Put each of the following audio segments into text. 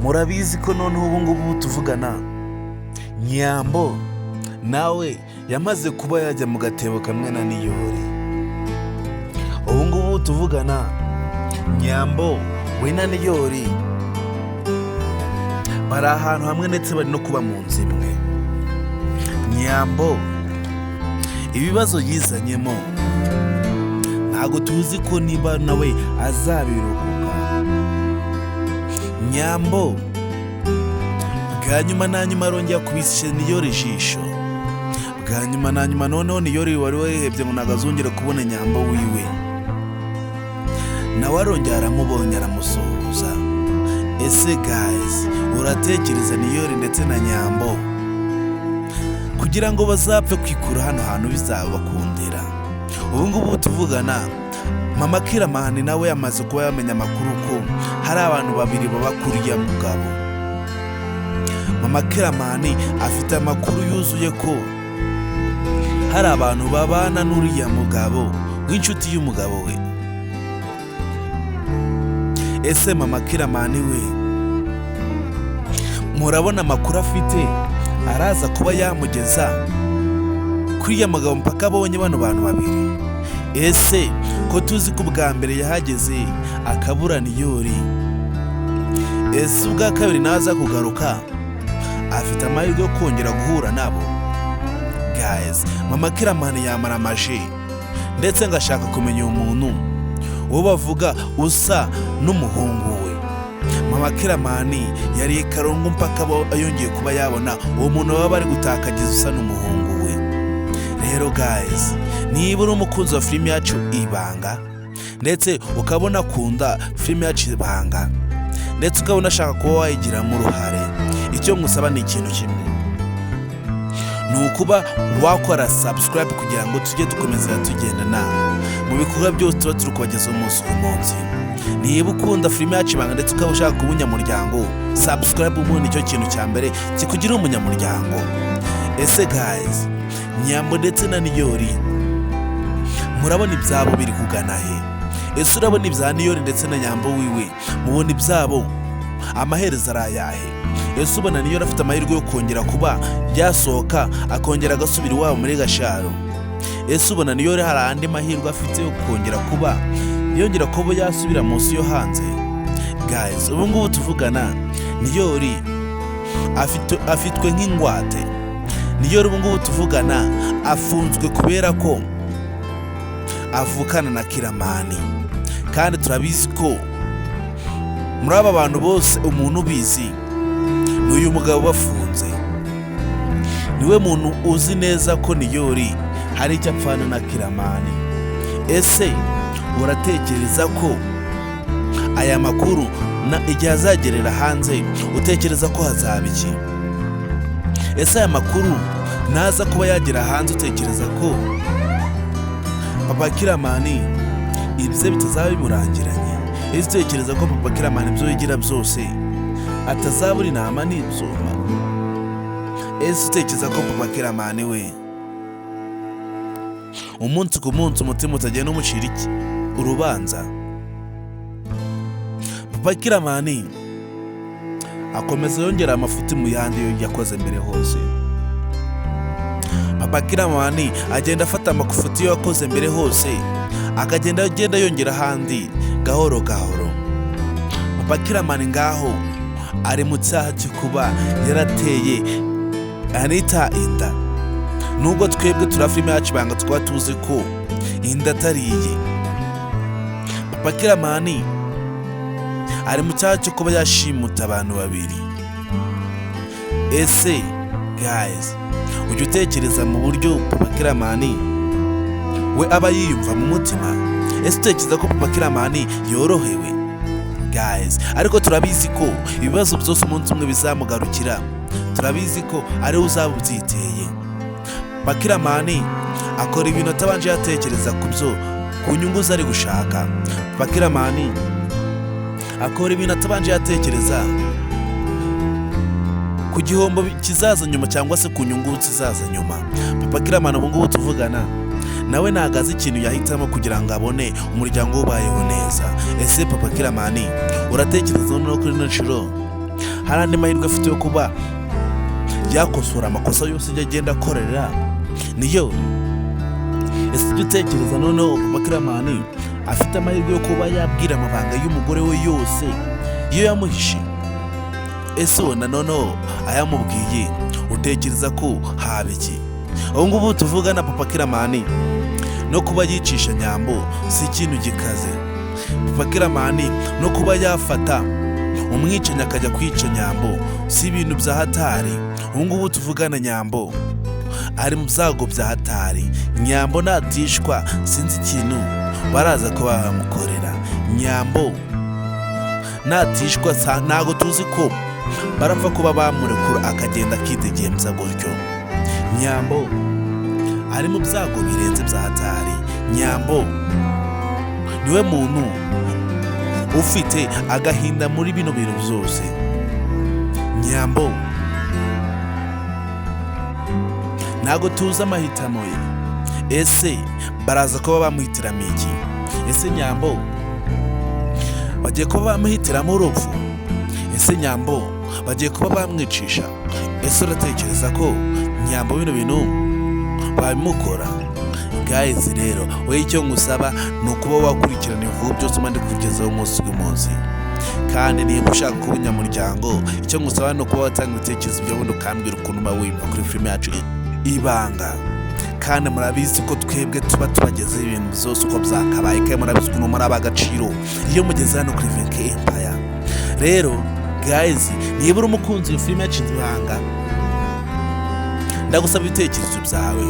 Murabizi ko noneho ubu ngubu tuvugana Nyambo nawe yamaze kuba yajya mu gatebo kamwe na Niyori. Ubu ngubu tuvugana Nyambo we na Niyori bari ahantu hamwe, ndetse bari no kuba mu nzu imwe. Nyambo ibibazo yizanyemo ntabwo tuzi ko niba nawe azabirokoka. Nyambo bwa nyuma na nyuma arongera kubishe Niyori ijisho bwa nyuma na nyuma. Noneho Niyori wari warihebye ngo ntabwo azongera kubona Nyambo wiwe, nawe arongera aramubonye, aramusuhuza. Ese guys, uratekereza Niyori ndetse na Nyambo kugira ngo bazapfe kwikura hano hantu bizabakundira? Ubu ngubu tuvugana mama Kiramani nawe yamaze kuba yamenya amakuru ko hari abantu babiri baba kuri uriya mugabo. Mama Kiramani afite amakuru yuzuye ko hari abantu babana n'uriya mugabo w'inshuti y'umugabo we. Ese mama Kiramani we murabona amakuru afite araza kuba yamugeza kuri uriya mugabo mpaka abonye bano bantu babiri? Ese ko tuzi ko ubwa mbere yahageze akabura Niyori, ese ubwa kabiri naza kugaruka afite amahirwe yo kongera guhura nabo? Guys, mama Kiramani yamara amaji ndetse ngo ashaka kumenya uwo muntu uwo bavuga usa n'umuhungu we. Mama Kiramani yariye karungu mpaka yongeye kuba yabona uwo muntu baba bari gutakagiza usa n'umuhungu we. Rero guys, niba uri umukunzi wa filime yacu Ibanga, ndetse ukabona akunda filime yacu Ibanga, ndetse ukabona ashaka kuba wayigiramo uruhare, icyo ngusaba ni ikintu kimwe, ni ukuba wakora subscribe kugira ngo tujye dukomeza tugendana mu bikorwa byose tuba turi kubagezaho umunsi ku munsi. Niba ukunda filime yacu Ibanga ndetse ukaba ushaka kuba umunyamuryango, subscribe ubundi nicyo kintu cya mbere kikugira umunyamuryango. Ese guys, Nyambo ndetse na Niyori murabona ibyabo biri kugana he? Ese urabona ibya Niyori ndetse na Nyambo wiwe, mubona ibyabo amaherezo ari ayahe? Ese ubona Niyori afite amahirwe yo kongera kuba yasohoka akongera agasubira iwabo muri Gasharo? Ese ubona Niyori hari andi mahirwe afite yo kongera kuba yongera kuba yasubira munsi yo hanze? Guys, ubu ngubu tuvugana Niyori afitwe nk'ingwate. Niyori ubu ngubu tuvugana afunzwe kubera ko avukana na Kiramani, kandi turabizi ko muri aba bantu bose umuntu ubizi ni uyu mugabo bafunze. Niwe muntu uzi neza ko Niyori hari icyo apfana na Kiramani. Ese uratekereza ko aya makuru na igihe azagerera hanze, utekereza ko hazaba iki? Ese aya makuru naza kuba yagera hanze, utekereza ko papa Kiramani ibye bitazaba bimurangiranye? Ese utekereza ko papa Kiramani ibyo yigira byose atazabura intama n'ibyuma? Ese utekereza ko papa Kiramani we umunsi ku munsi umutima utagenda umucira iki urubanza? Papa Kiramani akomeza yongera amafuti mu yandi yakoze mbere hose. Papa Kiramani agenda afata amafuti yo yakoze mbere hose, akagenda agenda yongera ahandi gahoro gahoro. Papa Kiramani ngaho ari mu cyaha cyo kuba yarateye Anita inda, nubwo twebwe turi filime yacu Ibanga tukaba tuzi ko inda atari iye. Papa Kiramani ari mu cyaha cyo kuba yashimuta abantu babiri. Ese guys, ujya utekereza mu buryo papa Kiramani we aba yiyumva mu mutima? Ese utekereza ko papa Kiramani yorohewe? Guys, ariko turabizi ko ibibazo byose umunsi umwe bizamugarukira, turabizi ko ariwe uzaba ubyiteye. Papa Kiramani akora ibintu atabanje yatekereza ku byo ku nyungu ze ari gushaka. Papa Kiramani akora ibintu atabanje yatekereza ku gihombo kizaza nyuma cyangwa se ku nyungu zizaza nyuma. Papa Kiramani ubu ngubu tuvugana nawe ntabwo azi ikintu yahitamo kugira ngo abone umuryango we ubayeho neza. Ese papa Kiramani uratekereza noneho kuri ino nshuro Hari andi mahirwe afite yo kuba yakosora amakosa yose ajya agenda akorera Niyori? Ese ujya utekereza noneho Papa Kiramani afite amahirwe yo kuba yabwira amabanga y'umugore we yose iyo yamuhishe? Ese ubona noneho ayamubwiye, utekereza ko haba iki? Ubu ngubu tuvugana, Papa Kiramani no kuba yicisha Nyambo si ikintu gikaze. Papa Kiramani no kuba yafata umwicanyi akajya kwica Nyambo si ibintu bya hatari. Ubu ngubu tuvugana, Nyambo ari mu byago bya hatari. Nyambo natishwa, sinzi ikintu baraza kuba bamukorera. Nyambo natishwa, ntago tuzi ko barapfa kuba bamurekura akagenda akidegemza gutyo. Nyambo ari mu byago birenze bya hatari. Nyambo niwe muntu ufite agahinda muri bino bintu byose. Nyambo ntago tuzi amahitamo ye. Ese baraza kuba bamuhitiramo iki? Ese Nyambo bagiye kuba bamuhitiramo urupfu? Ese Nyambo bagiye kuba bamwicisha? Ese uratekereza ko Nyambo bino bintu babimukora? Guys, rero wowe icyo ngusaba ni ukuba wakurikirana ibikorwa byose umaze kugezaho umunsi ku munsi. Kandi niba ushaka kuba umunyamuryango, icyo ngusaba ni ukuba watanga ibitekerezo byawe, ubundi ukambwira ukuntu uba wiyumva kuri filime yacu Ibanga. Kandi murabizi ko twebwe tuba tubagezeho ibintu byose uko byakabaye, kandi murabizi ukuntu muri ab'agaciro iyo mugeze hano kuri Venke Empire. Rero guys, niba uri umukunzi wa filime yacu Ibanga, ndagusaba ibitekerezo byawe,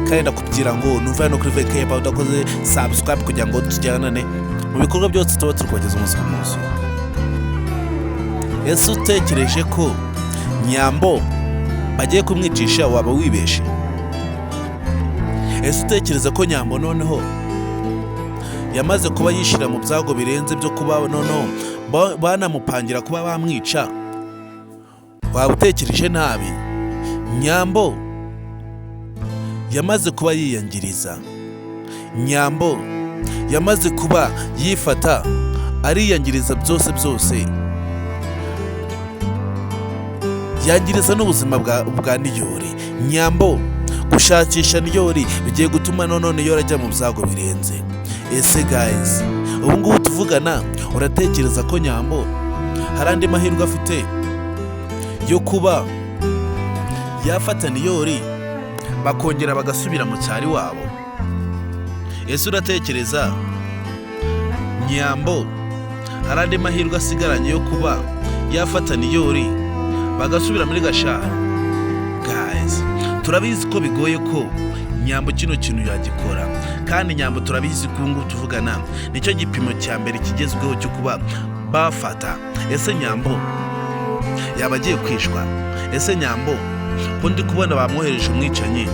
kandi ndakubwira ngo nuva hano kuri Venke Empire udakoze subscribe kugira ngo tujyanane mu bikorwa byose tuba turi kubageza umunsi ku munsi. Ese utekereje ko Nyambo bagiye kumwicisha, waba wibeshe? Ese utekereza ko Nyambo noneho yamaze kuba yishyira mu byago birenze byo kuba noneho banamupangira kuba bamwica, waba utekereje nabi? Nyambo yamaze kuba yiyangiriza. Nyambo yamaze kuba yifata ariyangiriza byose byose, yangiriza n'ubuzima bwa Niyori. Nyambo gushakisha Niyori bigiye gutuma none Niyori ajya mu byago birenze. Ese guys, ubu ngubu tuvugana, uratekereza ko Nyambo hari andi mahirwe afite yo kuba yafata Niyori bakongera bagasubira mu cyari wabo? Ese uratekereza Nyambo hari andi mahirwe asigaranye yo kuba yafata Niyori bagasubira muri Gashara? Guys, turabizi ko bigoye ko Nyambo kino kintu yagikora, kandi Nyambo turabizi ko ubu ngubu tuvugana nicyo gipimo cya mbere kigezweho cyo kuba bafata. Ese Nyambo yaba agiye kwishwa? Ese Nyambo ko ndi kubona bamwohereje umwicanyi,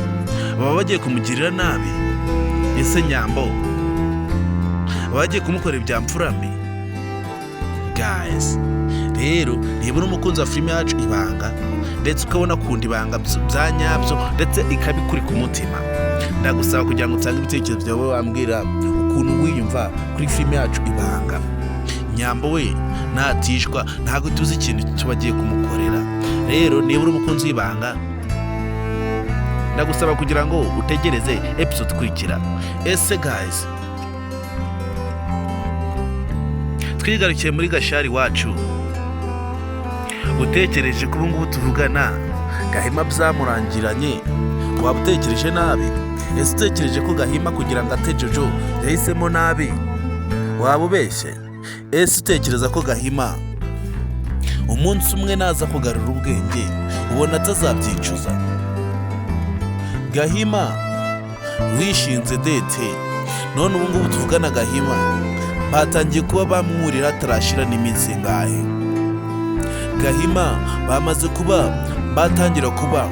baba bagiye kumugirira nabi? Ese Nyambo baba bagiye kumukorera ibya mfura mbi? Guys, rero niba uri umukunzi wa filime yacu Ibanga, ndetse ukabona akunda Ibanga bya nyabyo, ndetse ikabikuri ku mutima, ndagusaba kugira ngo utange ibitekerezo byawe, wambwira ukuntu wiyumva kuri filime yacu Ibanga. Nyambo we natishwa, ntabwo tuzi ikintu cyo bagiye kumukorera. Rero niba uri umukunzi w'Ibanga, ndagusaba kugira ngo utegereze episode ikurikira. Ese guys, twigarukiye muri Gashari wacu, utekereje ko ubu ngubu tuvugana Gahima byamurangiranye, waba utekereje nabi? Ese utekereje ko Gahima kugira ngo ate Jojo yahisemo nabi, waba ubeshye? Ese utekereza ko Gahima umunsi umwe naza kugarura ubwenge, ubona atazabyicuza? Gahima wishinze Dete, none ubu ngubu tuvugana Gahima batangiye kuba bamwurira atarashira n'iminsi ingahe. Gahima bamaze kuba batangira kuba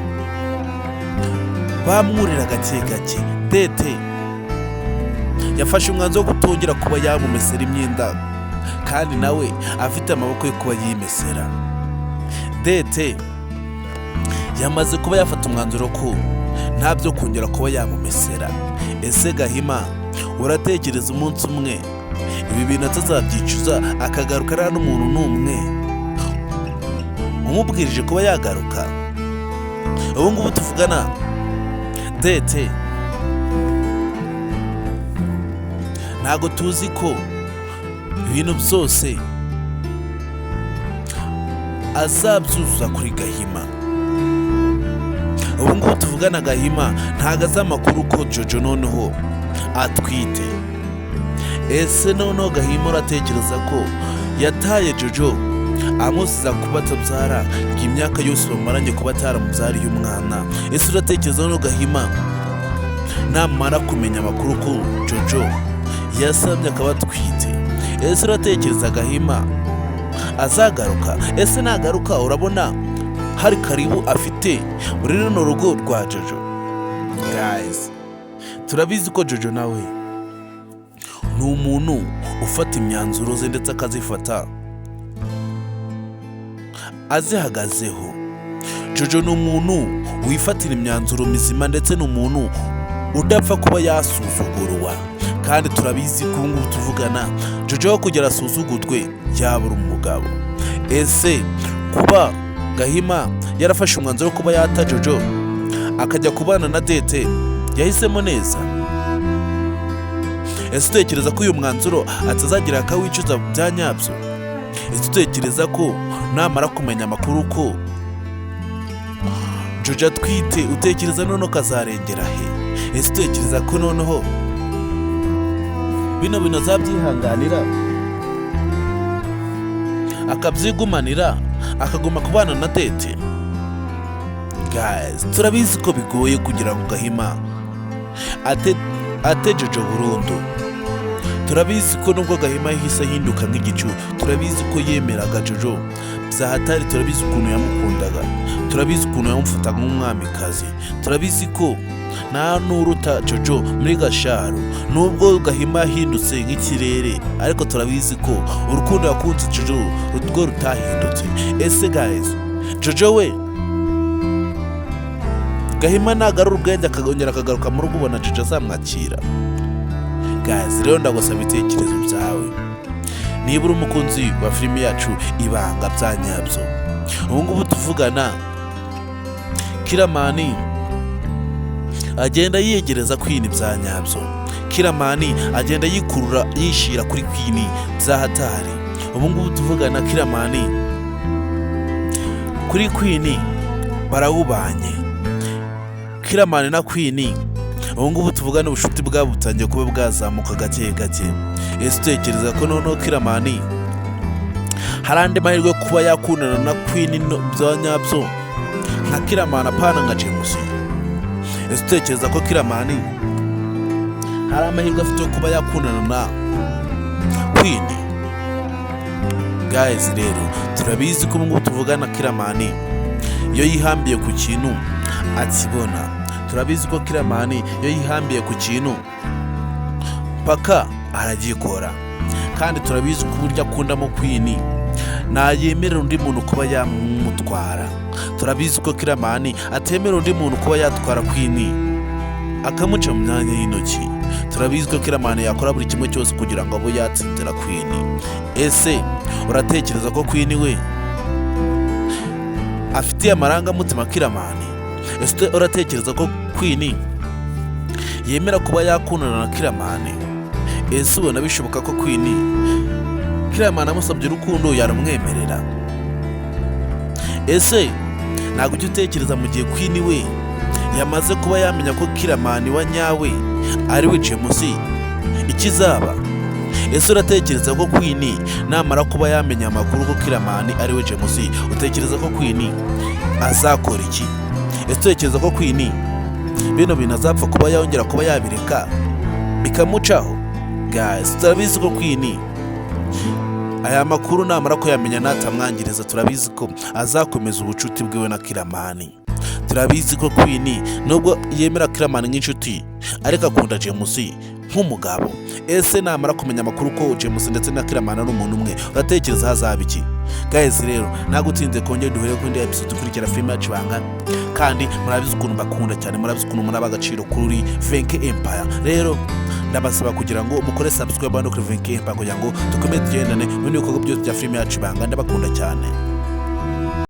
bamwurira gake gake. Dete yafashe umwanzuro wo kutongera kuba yamumesera imyenda, kandi nawe afite amaboko yo kuba yimesera. Dete yamaze kuba yafata umwanzuro ko nta byo kongera kuba yamumesera. Ese Gahima uratekereza umunsi umwe ibi bintu atazabyicuza, akagaruka ari n'umuntu n'umwe Umubwirije kuba yagaruka. Ubu ngubu tuvugana Dete ntago tuzi ko ibintu byose azabyuzuza kuri Gahima. Ubu ngubu tuvugana Gahima ntago azi amakuru ko Jojo noneho atwite. Ese noneho Gahima uratekereza ko yataye Jojo amuziza kuba atabyara imyaka yose bamaranye kuba ataramubyariye umwana? Ese uratekereza noneho Gahima namara kumenya amakuru ko Jojo yasamye akaba atwite, ese uratekereza Gahima azagaruka? Ese nagaruka urabona hari karibu afite muri runo rugo rwa Jojo? Guys, turabizi ko Jojo nawe ni umuntu ufata imyanzuro ze ndetse akazifata azihagazeho. Jojo ni umuntu wifatira imyanzuro mizima ndetse ni umuntu udapfa kuba yasuzugurwa, kandi turabizi ko ubu ngubu tuvugana Jojo aho kugira asuzugurwe yabura umugabo. Ese kuba Gahima yarafashe umwanzuro wo kuba yata Jojo akajya kubana na Dete yahisemo neza? Ese utekereza ko uyu mwanzuro atazagira akawicuza bya nyabyo? Ese utekereza ko namara kumenya amakuru ko Jojo atwite, utekereza noneho kazarengera he? Ese utekereza ko noneho bino bintu azabyihanganira akabyigumanira akaguma kubana na Dete? Guys, turabizi ko bigoye kugira ngo Gahima ate Jojo burundu. Turabizi ko nubwo Gahima yahise ahinduka nk'igicu, turabizi ko yemeraga Jojo byahatari, turabizi ukuntu yamukundaga, turabizi ukuntu yamufataga nk'umwamikazi, turabizi ko nta n'uruta Jojo muri Gasharu. Nubwo Gahima yahindutse nk'ikirere, ariko turabizi ko urukundo yakunze Jojo rwo rutahindutse. Ese guys, Jojo we Gahima nagarura ubwenge akongera akagaruka mu rugo, ubona Jojo azamwakira? Guys, rero ndagusaba ibitekerezo byawe niba uri umukunzi wa filime yacu Ibanga bya nyabyo. Ubu ngubu tuvugana Kiramani agenda yiyegereza Queen bya nyabyo. Kiramani agenda yikurura yishira kuri Queen bya hatari. Ubu ngubu tuvugana Kiramani kuri Queen barawubanye. Kiramani na Queen ubu ngubu tuvugana ubucuti bwabo butangiye kuba bwazamuka gake gake. Ese utekereza ko noneho Kiramani hari andi mahirwe yo kuba yakundana na Queen bya nyabyo nka Kiramani apana nka James? Ese utekereza ko Kiramani hari amahirwe afite yo kuba yakundana na Queen? Guys, rero turabizi ko ubu ngubu tuvugana Kiramani iyo yihambiye ku kintu akibona. Turabizi ko Kiramani iyo yihambiye ku kintu paka aragikora, kandi turabizi ko uburyo akundamo Queen ntayemerera undi muntu kuba yamutwara. Turabizi ko Kiramani atemera undi muntu kuba yatwara Queen akamuca mu myanya y'intoki. Turabizi ko Kiramani yakora buri kimwe cyose kugira ngo abe yatsindira Queen. Ese uratekereza ko Queen we afitiye amarangamutima Kiramani? Ese uratekereza ko Queen yemera kuba yakundana na Kiramani? Ese ubona bishoboka ko Queen Kiramani amusabye urukundo yarumwemerera? Ese ntabwo ujya utekereza mu gihe Queen we yamaze kuba yamenya ko Kiramani wa nyawe ari we James ikizaba? Ese uratekereza ko Queen namara kuba yamenya amakuru ko Kiramani ari we James, utekereza ko Queen azakora iki? Ese utekereza ko Queen bino bintu azapfa kuba yongera kuba yabireka bikamucaho? Guys, turabizi ko Queen aya makuru namara kuyamenya natamwangiriza, turabizi ko azakomeza ubucuti bwiwe na Kiramani. Turabizi ko Queen nubwo yemera Kiramani nk'inshuti, ariko akunda James nk'umugabo. Ese namara kumenya amakuru ko James ndetse na Kiramani ari umuntu umwe, uratekereza hazaba iki? Guys, rero nagutinze kongera duhere ku indi episode ikurikira filime yacu Ibanga, kandi murabizi ukuntu mbakunda cyane, murabizi ukuntu muri agaciro kuri Venke Empire. Rero ndabasaba kugira ngo mukore subscribe hano kuri Venke Empire kugira ngo dukomeze tugendane mu bikorwa byose bya filime yacu Ibanga. Ndabakunda cyane.